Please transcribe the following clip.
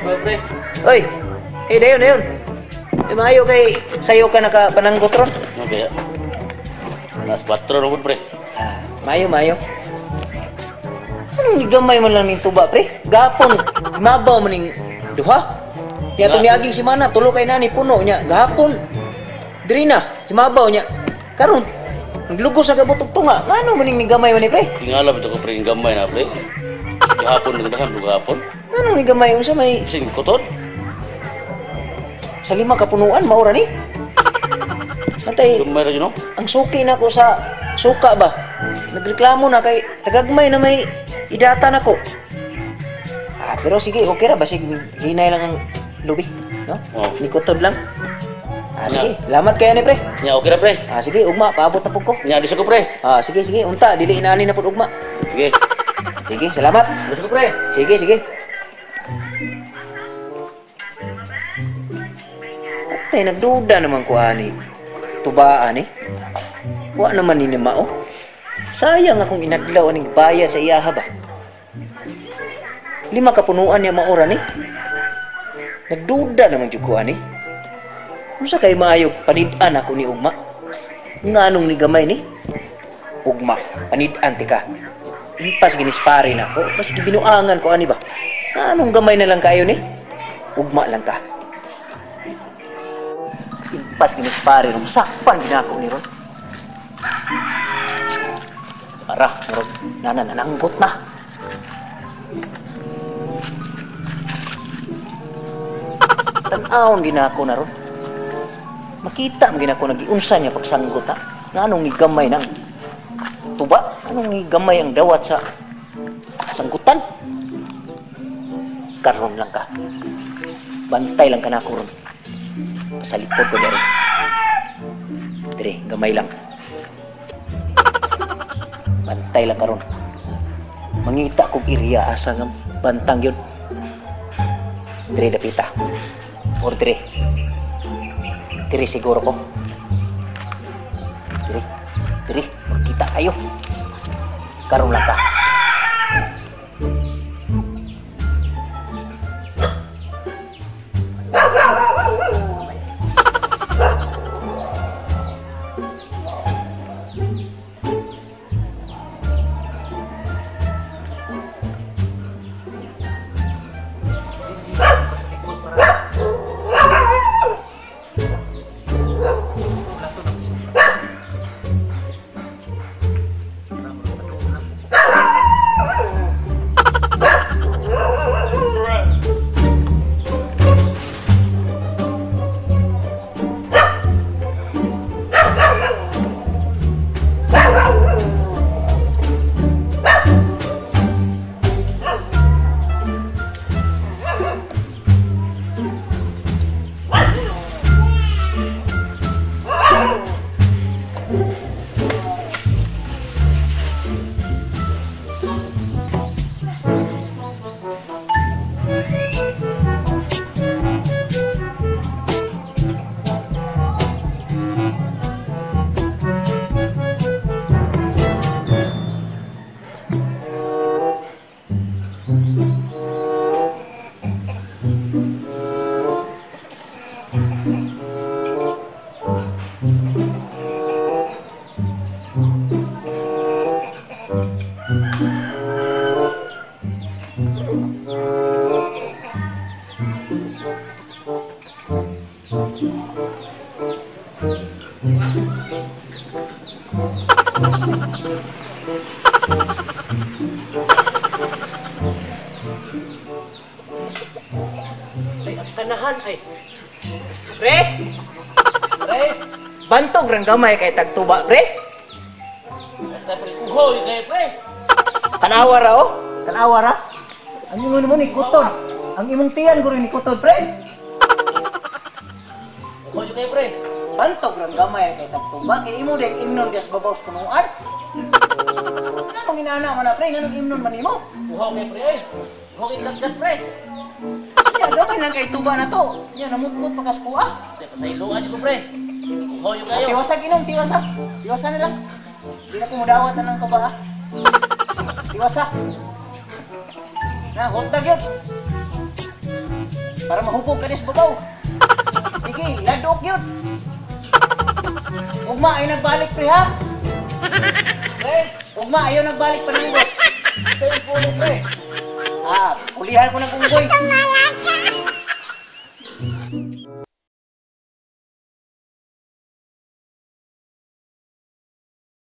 Pre. Oy. Eh, dayon, dayon. Eh, maayo kay sayo ka nakapananggot ron. Okay. Alas 4 na pre. Ah, maayo, maayo. Anong gamay man lang ning tuba, pre? Gapon, mabaw man ning duha. Kaya itong niaging simana, tulo kay nani puno niya. Gahapon, diri na, himabaw niya. Karon, naglugos sa gabot og tunga. Ngano man ning gamay man ni, pre? Tingala bitaw ko pre, gamay na pre. Gahapon nagdahan gahapon. Ngano ni gamay unsa may sing kutod? Sa 5 ka punuan maura ni. Antay, gamay ra jud no? Ang suki na ko sa suka ba? Nagreklamo na kay tagagmay na may idata nako. Ah, pero sige, okay ra basig hinay lang ang lubi, no? Oh. Nikutod lang. Ah, sige, salamat kayo ni pre. Nya okay ra pre. Ah, sige, ugma paabot na pud ko. Nya di ko pre. Ah, sige, sige, unta dili inaani na pud ugma. Sige. Sige, salamat. Di ko pre. Sige, sige. Atay, nagduda naman ko ani. Tubaan eh. Wa naman ni mao. Sayang akong inadlaw aning bayad sa iyaha ba. 5 ka punuan niya maora ni. Nagduda naman jud ko ani. Unsa kay maayo panid-an ako ni ugma? Nganong ni gamay ni? Ugma, panid-an tika. Impas ginis pare na ako, basi gibinuangan ko ani ba. Nganong gamay na lang kayo ni? Ugma lang ka. Impas ginis pare ron, sakpan ginako ni ron. Para, murag nana nananggot na. Tan-awon ginako na ron. Makita man ginako nagiunsa niya pagsanggot ha. Nganong ni gamay nang tuba? Anong ni gamay ang dawat sa sanggutan? Karon lang ka. Bantay lang ka na ako ron. Pasalipod ko dere. Dere, gamay lang. Bantay lang karon. Mangita kog area asa nga bantang yun. Dere dapita. Or dere. Dere siguro ko. Dere. Dere, magkita kayo. Karon lang ka. Ay, ang tanahan ay. Pre! Pre! Bantog rang gamay kay tagtuba, pre! Uhoy kay pre! Tanawa ra oh! Tanawa ra! Ang imong mo ni kuton! Ang imong tiyan guro ni kuton, pre! Uhoy kay pre! Bantog rang gamay kay tagtuba kay imo dayng imnon dias babaw sa punuan. Nganong inana man na pre? Nganong imnon man nimo? Uhaw kay pre ay! Uhaw kay katkat pre! Ya, gamay lang kay tuba na to. Ya, namutmut pa kas kuha. Di pa sa iluan ko pre. Uhaw yung kayo. Tiwasa ginom, tiwasa. Tiwasa na lang. Di na ko mudawat na ng tuba ha. Tiwasa. Na, hotdog yun. Para mahubog ka sa babaw. Sige, ladok yun. Ugma, ayaw nagbalik, pre, ha? Pre, Ugma, ayaw nagbalik panangot. Sa yung puno, pre. Ah, pulihan ko ng unggoy.